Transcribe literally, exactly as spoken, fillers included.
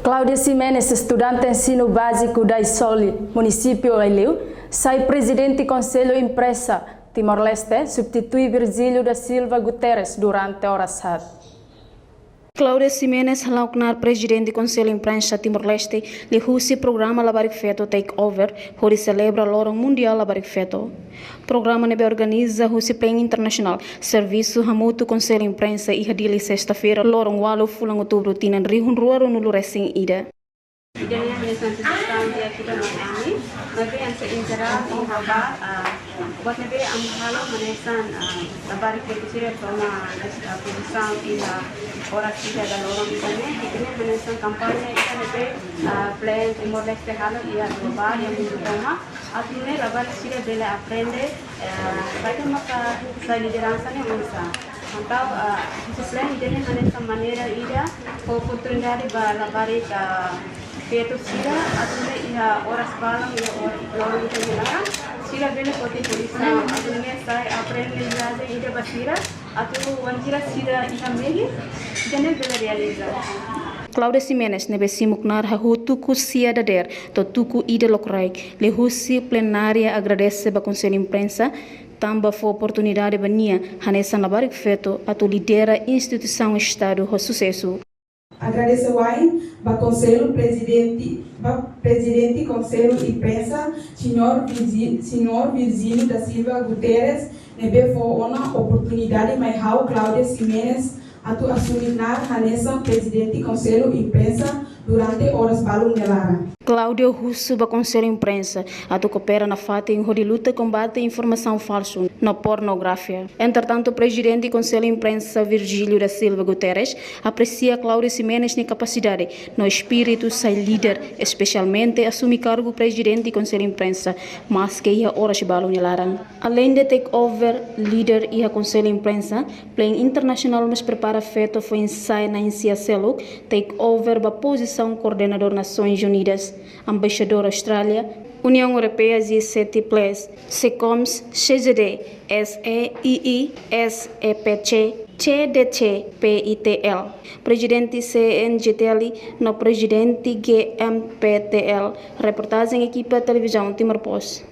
Cláudia Ximenes, estudante ensinu báziku Daisoli, munisípiu Aileu, sai prezidente Konsellu Imprensa Timor-Leste, substitui Virgílio da Silva Guterres durante oras haat. Cláudia Ximenes hala'o knaar prezidente Konsellu Imprensa Timor-Leste liuhusi programa Labarik Feto Take Over, hodi selebra Loron Mundiál Labarik Feto. Programa ne'ebé organiza husi Plan International, servisu hamutuk Konsellu Imprensa iha Dili, sesta-feira, loron ualu fulan Outubru, tinan rihun rua ruanulu-resin-ida. Ida-ne'e hanesan instituisaun di'ak ida mai ami, maibé hanesan em jerál iha ba, ah, buat ne'ebé ami halo hanesan, ah, labarik feto sira toma, ah, pozisaun iha oras ida da loron ida-ne'e, ida-ne'e hanesan kampaña ida ne'ebé, ah, Plan Timor-Leste halo iha globál iha mundu tomak, atu nune'e labarik sira bele aprende, eh, saida maka sai lideransa ne'e oinsá. Entaun, eh, husi Plan ida-ne'e hanesan maneira ida, fó oportunidade ba labarik, eh, feto sira, atu nune'e iha oras balun, iha or-, loron ida nia laran, sira bele foti pozisaun, atu nune'e sai aprende ida ba sira, atu wainhira sira iha mehi, ida-ne'e bele realiza. Cláudia Ximenes ne'ebé simu knaar hahú tuku sia dadeer to'o tuku ida lokraik, liuhusi plenária agradese ba Konsellu Imprensa, tanba fó oportunidade ba nia hanesan labarik feto atu lidera instituisaun Estadu ho susesu. Agradese wa'in ba Konsellu Prezidente, ba Prezidente Konsellu Imprensa, Señór Virgi-, Señór Virgílio da Silva Guterres, ne'ebé fó ona oportunidade mai ha'u Cláudia Ximenes atu asume knaar hanesan Prezidente Konsellu Imprensa durante oras balun nia laran. Cláudia husu ba Konsellu Imprensa atu koopera nafatin hodi luta kombate informasaun falsu no pornografia. Entretantu, Prezidente Konsellu Imprensa Virgílio da Silva Guterres apresia Cláudia Ximenes nia kapasidade no espíritu sai líder, espesialmente asume kargu Prezidente Konsellu Imprensa, maske iha oras balun nia laran. Aleinde take over líder iha Konsellu Imprensa, Plan International mós prepara feto foin-sa'e na'in-sia seluk take over ba pozisaun koordenadór Nasoins Unidas, embaixadór Austrália, Uniaun Europeia G sete plus, SECOMS, C G D, S E I I, S E P C, C D C, P I T L, prezidente C N G T L no prezidente G M P T L. Reportajen ekipa Televizaun Timor Post.